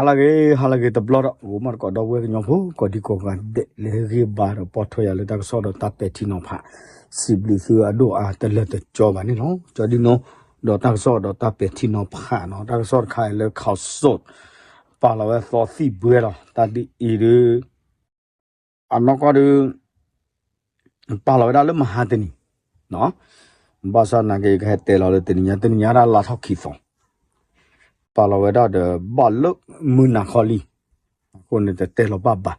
ဟါလၢအဂ့ၤ ဟါလၢအဂ့ၤတဘျီဒီး ဂိၤမီၣ်တကိးဒီပုၢ်ဝဲၢ်ကညီဖိ ကိးဒံကိးဂၤဒဲး လၢဟ့ၣ်ဂံၢ်ဘါဒီးပိာ်ထွဲယၤလၢတၢ်ကစီၣ်ဒီးတၢ်ပဲာ်ထံနီၤဖး စံးဘျုးသုအဒိၣ်အါတလၢာ်တကၠီဘၣ်န့ၣ်လီၤ. ကၠီဒ်နီၣ် ဒီးတၢ်ကစီၣ်ဒီးတၢ်ပဲာ်ထံနီၤဖးနီၤ တၢ်ကစီၣ်တခါအံၤလၢ ခီၣ်စိး ပာ်လီၤဝဲသီသံၣ်ဘှဲလီၤ တၢ်ဒ်အံၤဒုး အနီၢ်ကီၢ်ဒုး ပာ်လီၤဝဲဒၣ်လၢမဟါတနံၤ ဘၣ်ဆၣ်နာ်က့ ယကဟဲတဲလီၤလၢတနံၤညါ တနံၤညါဒၣ်လါထီၣ်ခံသီ ပာ်လီၤဝဲဒၣ်ဒီးဘၣ်လၢမုၢ်နၤခီလံ အဃိန့ၣ်တတဲလီၤဘၣ်ဘၣ်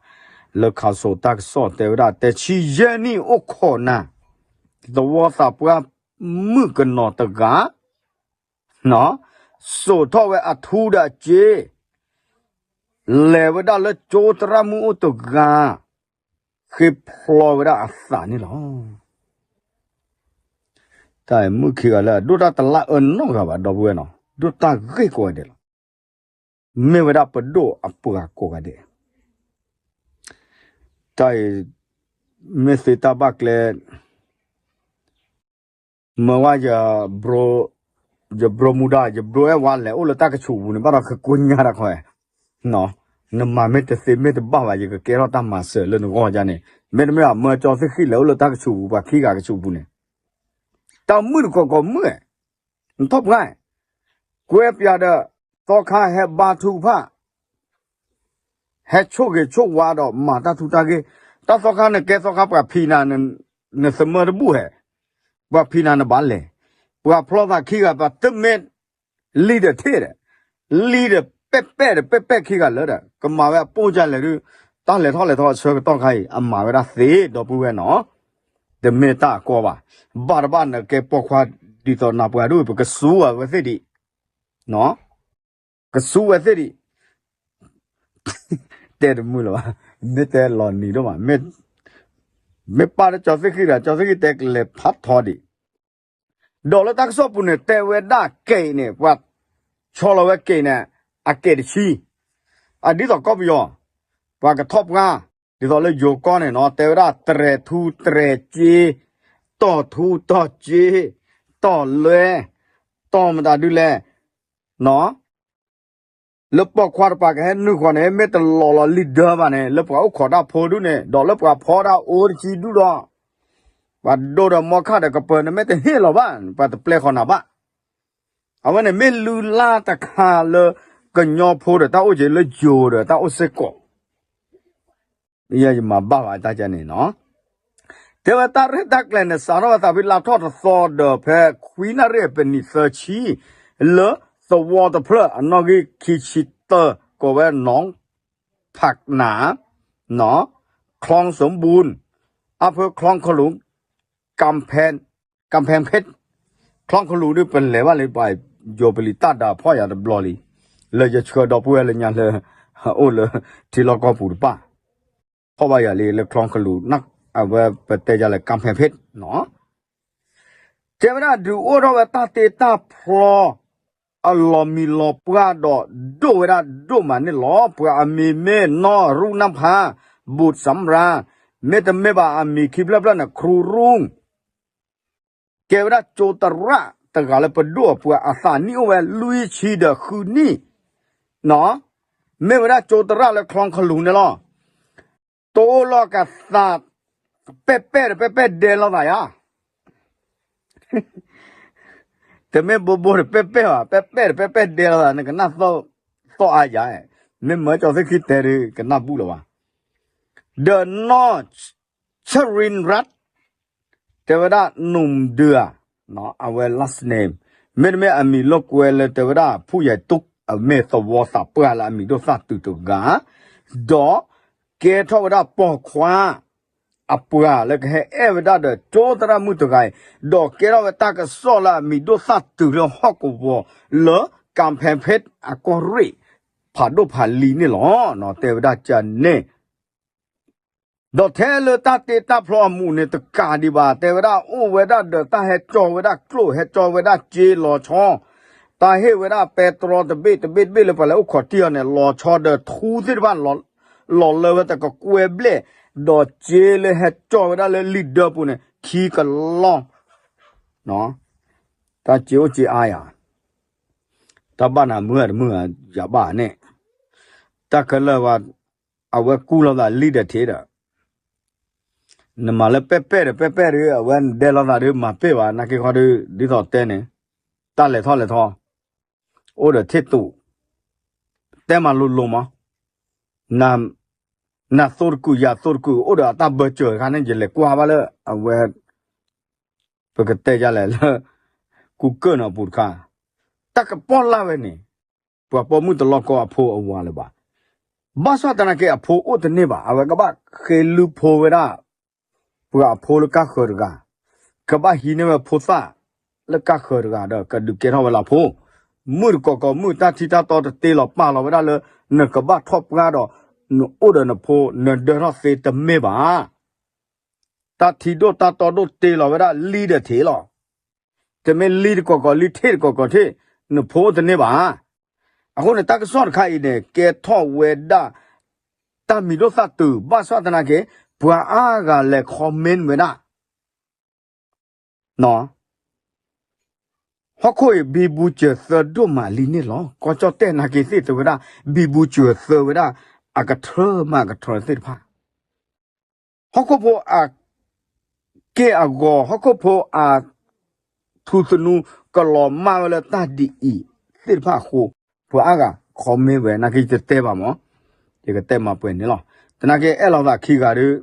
လၢခီၣ်စိးတၢ်ကစီၣ်တဲဝဲဒၣ် တဲဆံယဲၢ်နံၣ်အိၣ်ခိးနၤ သဝီသးပှၢ်မုၣ်ကနီၤတဂၤ စိာ်ထီၣ်ဝဲအထူဒီးအစ့ လဲၤဝဲဒၣ်လၢကၠိသရၣ်မုၣ်အိၣ်တဂၤ ဃ့ဖျီဝဲဒၣ်အသးန့ၣ်လီၤ. တၢ်မုၣ်ခံဂၤလၢအဒိၣ်တၢ်တလၢအၢနီတဂၤဘၣ် ဒီပုၢ်ဝဲၢ်နီၤ ဒိၣ်တၢ်ဂ့ၢ်ကိးဂၤဒဲးလီၤ. မ့ၢ်ဝဲဒၣ်ပဒိၣ်အပှၤကိးဂၤဒဲး တၢ်အံၤ မ့ၢ်သ့တၢ်ဘၣ်ကျဲ မၢဝဲ ယဘြိမူဒါ ယဘြိအဲၣ်ဝါလဲၤအိၣ်လၢတၢ်ကဆူးပူၤန့ၣ် ဘၣ်ဒီးကကိညါတၢ်ခီ နမၤမ့ၢ်တသ့မ့ၢ်တဘၣ်ဘၣ် ယကကဲထီၣ်တၢ်မၤစၢၤလၢနဂီၢ်ဒ်န့ၣ် မ့တမ့ၢ်မၢကၠီသ့ၣ်ဃံၣ်လဲၤအိၣ်လၢတၢ်ကဆူးပူၤ ပှၤခံဂၤကဆူးပူၤန့ၣ် တၢ်မုၣ်တကိးကိးမုၣ် နထီၣ်ပှၢ် ကွဲပၠးဒီး သီခါဟဲဘါထုကဖၣ် ဟဲဆိၣ်ဂ့ၤဆိၣ်ဝါဒီးမၤတၢ်ထူးတၢ်ဂ့ၢ်, တၢ်သီခါနကဲသီခါပှၤဖံးနၤ နသမၢတဘူၣ်ဟဲ, ပှၤဖံးနၤနဘၣ်လဲၤ, ပှၤဖျီသးခံဂၤပှၤတမ့ၢ်လံဒီးထ့ၣ်ဒီး, လံဒီးပဲာ်ပဲာ်ဒီးပဲာ်ပဲာ်ခံဂၤလၢာ်ဒီး ကမၤဝဲအပိၢ်ဒ်လဲၣ်ဒုး, တၢ်လဲၤထီၣ်လဲၤထီအဆၢကတီၢ်ခါအံၤ အမၤဝဲဒၣ်သ့ဒီပုၢ်ဝဲၢ်နီၤ, တမ့ၢ်တၢ်အကီဘၣ်, ဘၣ်တဘၣ်နကဲပိာ်ခွါဒ်သိးနၤပှၤဒိၣ် ပကစူဝဲသ့ၣ်ဒံး ကစူဝဲသ့ၣ်ဒံး, တဲတမုာ်လၢၤဘၣ်, မ့ၢ်တဲလီၤနံၤဒိၣ်မး, မ့ၢ်ပာ်လၢကၠီသ့ၣ်ဃံၣ်ဒီး ကၠီသ့ၣ်ဃံၣ်တဲကလဲၤဖးထီဒံး, ဒီးလၢတၢ်ကစီၣ်ပူၤန့ၣ် တဲဝဲဒၣ်ကဲးအံၤန့ၣ် ပှၤဆီလီၤဝဲကဲးန့ၣ် အကဲးတဆံ, အဒ်သိးကီၢ်ပယီၤ, ပှၤကထီၣ်ပှၢ်, ဒ်သိးလၢယိၤကီၢ်န့ၣ်နီၤ တဲဝဲဒၣ်တြဲၤထူတြဲၤစ့, တီၢ်ထူတီၢ်စ့, တီၢ်လွဲ, တီၢ်မတၤဒုလဲၣ်, လၢပိာ်ခွါတပၤကဟဲနုာ်ဃီန့ၣ် မ့ၢ်တလီၤလီၤလံဒၢဘၣ်န့ၣ် လၢပှၤအိၣ်ခိးတၢ်ဖိဒုန့ၣ် ဒီးလၢပှၤဖီတၢ်အိၣ်တဆံဒုဒီး, ပှၤဒိဒီးမီခၣ်ဒီးကပၢၤန့ၣ် မ့ၢ်တဟ့ၣ်လီၤဘၣ် ပှၤတပျဲဃီနၤဘၣ်, အဝဲန့ၣ်မ့ၢ်လုၢ်လၢ်တခါလၢ ကညီဖိဒီးတၢ်အိၣ်က့ၤလၢယိၤဒီးတၢ်အိၣ်စ့ၢ်ကီး ယမၤဘၣ်ဘၣ်တၢ်ကန့ၣ်နီၤ, တဲဝဲတၢ်ရဲၣ်တၢ်ကျဲၤန့ၣ် စးထီၣ်ဝဲသးဖဲလါထီၣ်တသီဒီးဖဲခွံနၣ်ရံၣ်အပနံးသၢဆံ, လၢသဝီတဖျၢၣ်အနီၣ်ဂံၢ်ခံဆံတၢ ကိးဝဲနီၢ်ဖးနၢ်, ချီစဘူၣ်, အဖၢချီခလူး, ကၣ်ဖဲၣ်, ကၣ်ဖဲၣ်ဖ့ၣ်, ချီခလူးဒ်ပလဲၤဘၣ်လံ ပှၤယိၤပလံၤတၢ်ဒၢးဖီၣ်ယၤတဘျီလံ, လၢယဆှၢဒီပုၢ်ဝဲၢ်လၢညါလၢ အိၣ်လၢထံလီၢ်ကီၢ်ပူၤတပၣ် ဖီၣ်ဘၣ်ယၤလံလၢချီခလူး, အဝဲပတဲယၤလၢကၣ်ဖဲၣ်ဖ့ၣ်နီၤ, တဲဝဲဒၣ်ဒုးအိၣ်ထီၣ်ဝဲတၢ်တ့တၢ်ဖျီ အလီၤမံၤလီၤပှၢ်ဒီးဒိၣ်ဝဲဒၣ်ဒိၣ်မးန့ၣ်လီၤ. ပှၤအမံၤမ့ၢ်နီၢ်ရူၣ်နၢ်ဖး, ဘူၣ်စၣ်ရၤ, မ့တမ့ၢ်ဘၣ်အမံၤခံဖျၢၣ်ဖျၢၣ်န့ၣ် ခရူရူၣ် ကဲဝဲဒၣ်ကၠိသရၣ်တဂၤလၢပဒိၣ်အပှၤအသးနံၣ်အိၣ်ဝဲလွံၢ်ဆံဒီးဃုနံၣ်, မ့ၢ်ဝဲဒၣ်ကၠိသရၣ်လၢချီခလူးန့ၣ်လီၤ. တအိၣ်လီၤကသး ပဲာ်ပဲာ်ဒီးပဲာ်ပဲာ်ဒဲလိာ်သးယါ တမ့ၢ်ဘိဘိဒီးပဲာ်ပဲာ်ဘၣ်, ပဲာ်ပဲာ်ဒီးပဲာ်ပဲာ်ဒဲလိာ်သး နကနၣ်သီၣ်အါယါ, မ့ၢ်မၢကၠီသ့ၣ်ခံတဲဒုး ကနၣ်ဘူၣ်လၢၤဘၣ်. ဒီးနီၢ် ဆရံရၣ် တဲဝဲဒၣ် နူၢ်ဒုးဧါ, အဝဲ last name မ့တမ့ၢ်အမံၤလိာ်ကွဲလၢတဲဝဲဒၣ် ဖူယၤတူး အမ့ၢ်သဝီသးပှၢ်လၢအမံၤဒိၣ်သၣ်တုၤတဂၤ, ဒီးကဲထီၣ်ဝဲဒၣ်ပိာ်ခွါ အပှၤလၢကဟဲအဲၣ်ဝဲဒၣ်ဒီးကၠိသရၣ်မုၣ်တဂၤအံၤ, ဒီးကဲထီၣ်ဝဲတၢ်ကစီၣ်လၢအမံၤဒိၣ်သၣ်တုၤလၢဟီၣ်ကဝီၤလၢ ကၣ်ဖဲၣ်ဖ့ၣ် အကီၢ်ရ့ၣ် ဖးဒိၣ်ဖးလံၤန့ၣ်လီၤ. တဲဝဲဒၣ်ကန့ၣ် ဒီးထဲလၢတၢ်တ့တၢ်ဖျီအမူးန့ၣ် တကးဒံးဘၣ် တဲဝဲဒၣ်အိၣ်ဝဲဒၣ်ဒီးတၢ်ဟဲကၠီဝဲဒၣ်ကျိၣ် ဟဲကၠီဝဲဒၣ်စ့လီၤဆီ, တၢ်ဟ့ၣ်ဝဲဒၣ်ပဲတြီတဘ့ၣ်တဘ့ၣ်တဘ့ၣ်လၢပှၤလဲၤအိၣ်ခိးတံၢ်အီၤန့ၣ် လီၤဆီဒီးထူသ့ၣ်တဖၣ် လီၤလၢဝဲတကကွဲၢ်ဘျဲၣ်, ဒီးစ့လၢဟဲကၠီဝဲဒၣ်လၢလံာ်ဒၢပူၤန့ၣ် ခံကလီၢ် တၢ်စ့အိၣ်စ့အါယၤ, တၢ်ဘၣ်နၤမုာ်တမုာ် ယၤဘၣ်န့ၣ်, တၢ်ခဲလၢာ်ဝဲ အဝဲကူၣ်လိာ်သးလံဒီးထံဒီး နမၤလၢပဲ့ပဲ့ဒီးပဲ့ပဲ့ဒီး အဝဲနဒဲလိာ်သးဒီးမၤပ့ၢ်ဘၣ် နာ်က့ခီဒီး ဒ်သိးတဲန့ၣ် တၢ်လဲၤထီၣ်လဲၤထီ အိၣ်ဒီးထံၣ်တူး တဲမၤလိၤလိၤမး နသိတကုာ်ယၤသိတကုာ် အိၣ်ဒီးအတၢ်ဘၢၣ်စၢၤတခါန့ၣ် ယလဲၤကွၢ်ဘၣ်လၢအဝဲ ပကတဲယလဲၣ်လၢ ကူကၢၢ်နီၤပူၤတခါ တၢ်ကပီၢ်လၢ်ဝဲန့ၣ် ပှၤပိာ်မုၣ်တလီၢ်ကီအဖိအဝၤလၢၤဘၣ်. ဘၣ်ဆၣ်သနာ်က့အဖိအိၣ်တန့ၢ်ဘၣ် အဝဲကဘၣ်ဃ့လုဖိဝဲဒၣ် ပှၤအဖိလၢကါဃၢၤတဂၤ ကဘၣ်ဟံးန့ၢ်ဝဲဖိသၣ်လၢကါဃၢၤတဂၤဒီး ကဒုးကဲထီၣ်ဝဲလၢဖိ မုၣ်တကိးကိးမုၣ် တၢ်ထံတၢ်တီတတ့လီၤပာ်လီၤဝဲဒၣ်လၢ နကဘၣ်ထီၣ်ပှၢ်ဒီး နအိၣ်ဒီးနဖိ နဒၢထီၣ်သ့တမ့ၢ်ဘၣ်. တၢ်ထံဒိၣ်တၢ်တီဒိၣ်တ့လီၤဝဲဒၣ်လံဒီးထံးလီၤ. တမ့ၢ်လံတကိးကိးလံ ထံးတကိးကိးထံး နဖိအိၣ်တန့ၢ်ဘၣ်. အဃိန့ၣ် တၢ်ကစီၣ်တခါအံၤန့ၣ် ကဲထီၣ်ဝဲဒၣ် တၢ်မံၤဒိၣ်သၣ်တုၤ ဘၣ်ဆၣ်သနာ်က့ ပှၤအါဂၤလဲၤ comment ဝဲဒၣ် ဟီၣ်ခိၣ်အံၤ ဘံဘူစၢၤသၢဒိၣ်မးလံန့ၣ်လီၤ. ကီၢ်ကၠီၣ်တဲၣ်နာ်က့သ့ၣ်တဲဝဲဒၣ် ဘံဘူစၢၤသၢဝဲဒၣ် အကထၢမးကထၢသ့ၣ်တဖၣ် ဟီၣ်ခိၣ်ဖိအက့ၢ်အဂီၤ ဟီၣ်ခိၣ်ဖိအထူသနူ ကလီၤမၢ်ဝဲလၢတၢ်ဒ်အံၤသ့ၣ်တဖၣ်အဃိ ပှၤအါဂၤ comment ဝဲ နာ်က့ယတတဲဘၣ်မး ယကတဲမၤပှဲၤန့ၣ်လီၤ. သနာ်က့အဲၣ်လီၤသးခံဂၤဒီး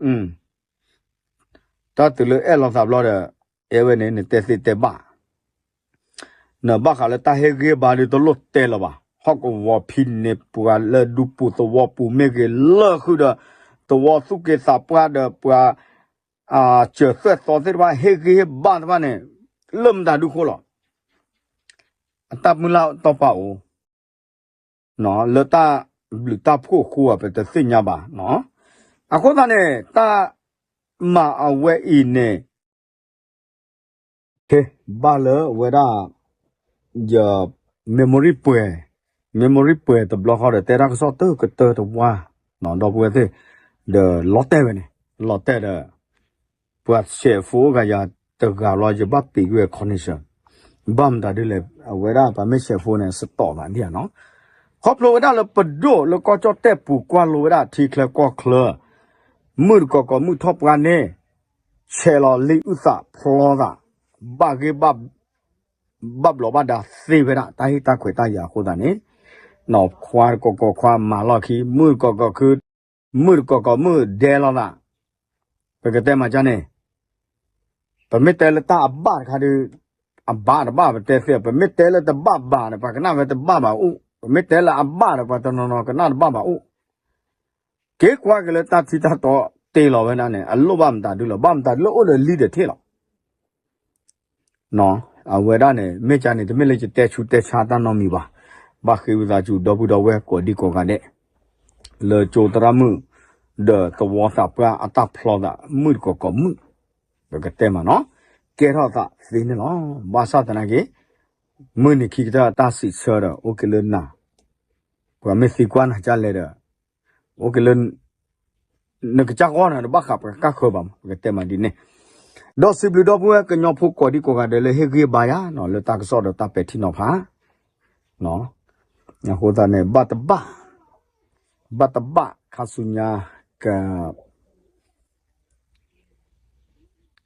တၢ်တုၤလၢအဲၣ်လီၤသးဘျီဒီး အဲၣ်ဝဲန့ၣ် နတဲသ့တဲဘၣ် နဘၣ်ဃးလၢတၢ်ဟ့ၣ်ဂံၢ်ဘါဒီးတလိၣ်တဲလၢၤဘၣ်. ဟီၣ်ကဝီၤဖဲန့ၣ် ပှၤလၢဒူပူၤသဝီပူၤမ့ၢ်ဂ့ၤ လၢာ်ဃုာ်ဒီး သဝီသူၣ်က့သးပှၢ်ဒီးပှၤ စၢၤသွဲၣ်သီသ့ၣ်တဖၣ် ဟ့ၣ်ဂံၢ်ဟ့ၣ်ဘါတဖၣ်န့ၣ် လၢမတၤဒုခိၣ်လီၤ. အတၢ်မုၢ်လၢ်တီၢ်ပာ်အိၣ် လၢတၢ်ဘျုးတၢ်ဖှိၣ်အဃိ ပတသ့ၣ်ညါဘၣ်. အဃိသတးန့ၣ် တၢ်မၤအဝဲအံၤန့ၣ် ဘၣ်လၢဝဲဒၣ် ယ memory ပှဲၤ memory ပှဲၤတဘျီဃီဒီး တဲတၢ်ကစီၣ်တၢၢ်ကတၢၢ်တဝါ ဒီပုၢ်ဝဲၢ်သ့ၣ် ဒီးလီၤတဲာ်ဝဲန့ၣ် လီၤတဲာ်ဒီး ပှၤဆဲးဖိအိၣ်ဂၤယၤတဂၤလီၤ ယဘၣ်ပံးကွံာ် connection ဘၣ်မတၤဒ်လဲၣ် အဝဲဒၣ်ပှၤမ့ၢ်ဆဲးဖိန့ၣ် စတီးဘၣ်ဒ်ဧါနီၤ ခီဖျိဝဲဒၣ်လၢပဒိၣ်လၢကီၢ်ကၠီၣ်တဲၣ်ပူၤကွၢ်လိဝဲဒၣ်ထံချၢကီၢ်ချၢ မုၣ်တကိးကိးမုၣ်ထီၣ်ပှၢ်န့ၣ် ဆဲးလီၤလံာ်အုၣ်သးဖျီသး ဘၣ်ဂ့ၢ် ဘၣ်ဘျီးဘၣ်ဒါသ့ဝဲဒၣ် တၢ်ဟ့ၣ်တၢ်ခွဲးတၢ်ယာ်အဃိသတးန့ၣ် နီၢ်ခွါတကိးကိးခွါမၤလီၢ်ခံ မုၣ်တကိးကိးခု မုၣ်တကိးကိးမုၣ်ဒဲလိာ်သး ပကတဲမၤကၢ်န့ၣ် ပမ့ၢ်တဲလၢတၢ်အဘၣ်တခါဒီး အဘၣ်တဘၣ်ပတဲသ့ ပမ့ၢ်တဲလၢတဘၣ်ဘၣ်ဒီး ပှၤကနၣ်ဝဲတဘၣ်ဘၣ်အိၣ် ပမ့ၢ်တဲလၢအဘၣ်ဒီး ပှၤတနီၤနီၤကနၣ်တဘၣ်ဘၣ်အိၣ် က့ၤကွၢ်က့ၤလၢတၢ်ထံတၢ်တီတ့လီၤဝဲဒၣ်န့ၣ် အလိၣ်ဘၣ်မတၤဒုလီၤ ဘၣ်မတၤဒုလၢအိၣ်ဒီးလံဒီးထံလီၤ အဝဲဒၣ်န့ၣ် မ့ၢ်ကန့ၣ် တမ့ၢ်လၢယတဲဆူတဲဆါတၢ်နီတမံၤဘၣ်. ဘၣ်ဃ့ဝံသးစူၤ ဒီပုၢ်ဒီဝဲၢ်ကိးဒံကိးဂၤဒဲး လၢကၠိသရၣ်မုၣ် ဒီးသဝီသးပှၢ်အတၢ်ဖျီသး မုၣ်တကိးကိးမုၣ် ပကတဲမးနီၤ ကဲထီၣ်သးသ့န့ၣ်လီၤ. ဘၣ်ဆၣ်သနာ်က့ မုၢ်နံၤခံကတၢၢ်တၢ်စံးဆၢဒီး အိၣ်က့ၤလၢနၤ ပှၤမ့ၢ်သံကွၢ်နၤကလဲၣ်ဒီး အိၣ်က့ၤလၢ နကစၢ်ဂီၢ်န့ၣ် တဘၣ်ဃးပှၤကၢ်ဃၢၤဘၣ်မး ပကတဲမးဒ်န့ၣ် ဒီးစံးဘျုးဒီပုၢ်ဝဲၢ်ကညီဖိကိးဒံကိးဂၤဒဲးလၢဟ့ၣ်ဂံၢ်ဘါယၤနီၤ လၢတၢ်ကစီၣ်ဒီးတၢ်ပဲာ်ထံနီၤဖး အဃိသတးန့ၣ် ဘၣ်တဘၣ် ဘၣ်တဘၣ်ခါဆူညါ က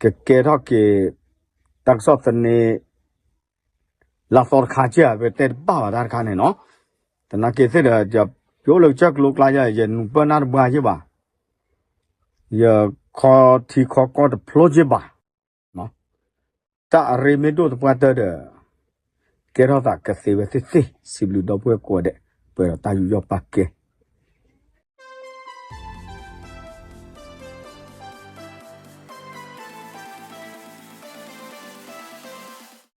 ကကဲထီၣ်က့ၤ တၢ်ကစီၣ်သန့ လၢသီတခါကဲ ပတဲတဘၣ်ဘၣ်တၢ်တခါန့ၣ်နီၤ သနာ်က့သ့ၣ်ဒီး ယအိၣ်လၢကစၢၢ်ကျိၤကျါယၤ ယနူၤပၢၢ်နၢ်တဘှါယ့ၢ်ဘၣ် ယခီထံခီကီၢ်တဖျိယ့ၢ်ဘၣ် တၢ်အရ့မ့ၢ်ဒိၣ်သပှၢ်တၢၢ်ဒီး ကဲထီၣ်သးကသ့ဝဲသ့ၣ်သ့ၣ် စံးဘျုးဒီပုၢ်ဝဲၢ်ကိးဂၤဒဲး ပှဲၤဒီးတၢ်ယူးယီၣ်ပာ်ကဲ